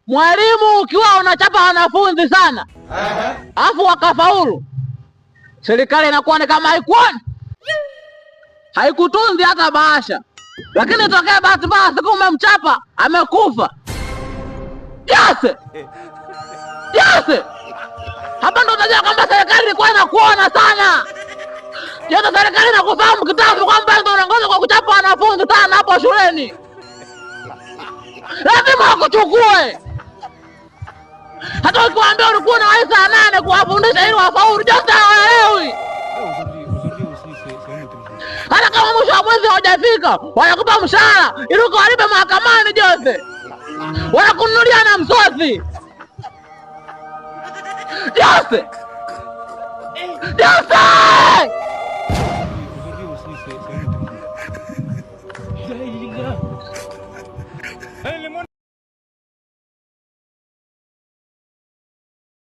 Mwalimu ukiwa unachapa wanafunzi sana alafu wakafaulu, serikali inakuwa ni kama haikuoni, haikutunzi hata bahasha. Lakini tokea bahati mbaya siku umemchapa amekufa, Jose Jose, hapa ndo utajua kwamba serikali ilikuwa inakuona sana. Jose, serikali inakufahamu kitambo kwamba ndo unaongoza kwa kuchapa wanafunzi sana hapo shuleni, lazima wakuchukue. Hata ukiwaambia ulikuwa na saa 8 kuwafundisha ili wafaulu, Jose hawaelewi. Hata kama mwisho wa mwezi haujafika, wanakupa mshahara ili ukawalipe mahakamani. Jose, wanakununulia na msosi. Jose, Jose!